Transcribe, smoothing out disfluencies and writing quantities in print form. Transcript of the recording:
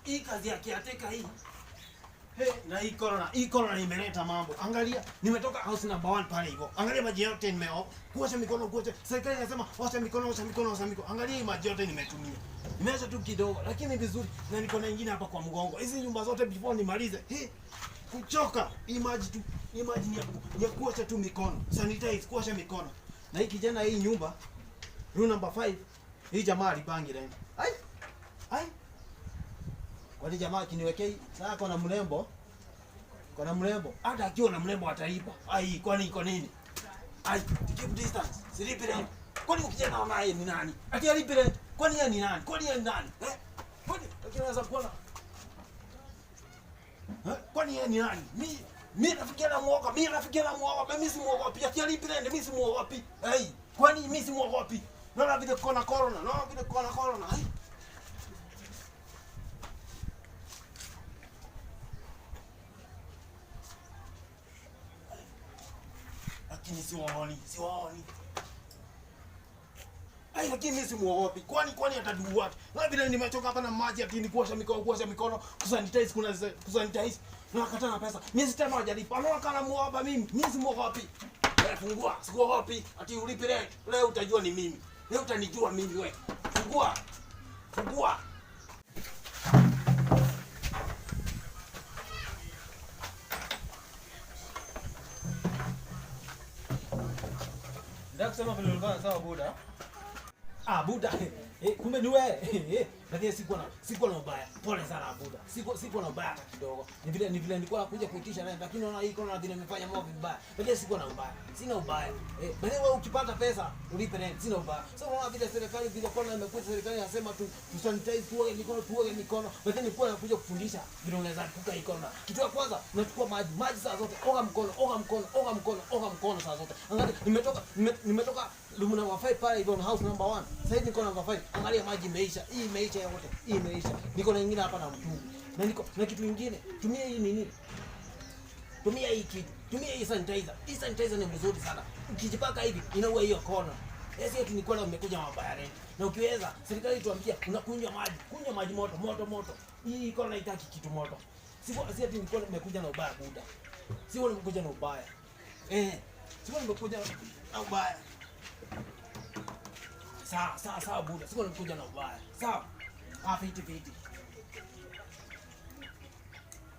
Hii kazi ya caretaker hii. He, na hii corona imeleta mambo. Angalia, nimetoka house number 1 pale hivyo. Angalia maji yote nimeo. Kuosha mikono, kuosha. Serikali inasema osha mikono, osha mikono, osha mikono. Angalia hii maji yote nimetumia. Nimeacha tu kidogo, lakini vizuri. Na niko na ingine hapa kwa mgongo. Hizi nyumba zote before nimalize. He, kuchoka. Hii maji tu, hii maji ni ya kuosha tu mikono. Sanitize, kuosha mikono. Na hii kijana, hii nyumba room number 5, hii jamaa alipangi rent. Ai. Ai. Kwani jamaa akiniwekea hii, sasa kona mrembo. Kona mrembo. Hata akiwa na mrembo atalipa. Ai, kwani iko nini? Ai, to keep distance. Silipi rent. Kwani ukijana na yeye ni nani? Ati alipi rent. Kwani yeye ni nani? Kwani yeye ni nani? Eh? Kwani lakini anaweza kuwa na Eh? Kwani yeye ni nani? Mi rafiki na muoga, mi rafiki na muoga, mimi si muogopi. Ati alipi rent, mimi si muogopi. Hey, kwani mimi si muogopi? Naona vile kona corona, naona vile kona corona. Ai. Lakini siwaoni, siwaoni. Ai, lakini mimi simuogopi. Kwani atadu what? Na vile nimechoka hapa na maji ati ni kuosha mikono, kusanitize, kuna kusanitize. Na akata na pesa. Miezi 5 hajalipa. Anaona kana muoga mimi. Mimi simuogopi. Wewe fungua, sikuogopi. Ati ulipi rent. Leo utajua ni mimi. Leo utanijua mimi wewe. Fungua. Fungua. Nataka kusema vile ulikuwa unasema, buda. Ah, buda. Eh, kumbe ni wewe. Eh, lakini sikuwa na ubaya. Pole sana, buda. Sikuwa na ubaya hata kidogo. Ni vile nilikuwa nakuja kuitisha naye, lakini naona hii corona vile imefanya mambo vibaya. Lakini sikuwa na ubaya. Sina ubaya. Eh, by wewe ukipata pesa ulipe rent. Sina ubaya. Sasa unaona vile serikali, vile corona imekuja, serikali inasema tu sanitize, tuoge mikono, tuoge mikono. Lakini nilikuwa nakuja kufundisha vile unaweza epuka hii corona. Kitu ya kwanza, unachukua maji, maji saa zote, oga mkono, oga mkono, oga mkono, oga mkono saa zote. Angalia, nimetoka room number 5 pale hivyo na house number 1. Sasa hivi niko number 5. Angalia maji imeisha. Hii imeisha yote. Hii imeisha. Niko na nyingine hapa na mtungi. Na niko na kitu kingine. Tumia hii nini? Tumia hii kitu. Tumia hii sanitizer. Hii sanitizer ni mzuri sana. Ukijipaka hivi inaua hiyo corona. Yes, yetu ni kwenda umekuja mambo ya rent. Na ukiweza, serikali tuambia unakunywa maji, kunywa maji moto, moto moto. Hii corona haitaki kitu moto. Sio si ati nilikuwa nimekuja na ubaya, buda. Sio nimekuja na ubaya. Eh, sio nimekuja na ubaya. Sawa, sawa, sawa, buda. Sio nimekuja na ubaya. Sawa. Ah, fiti fiti.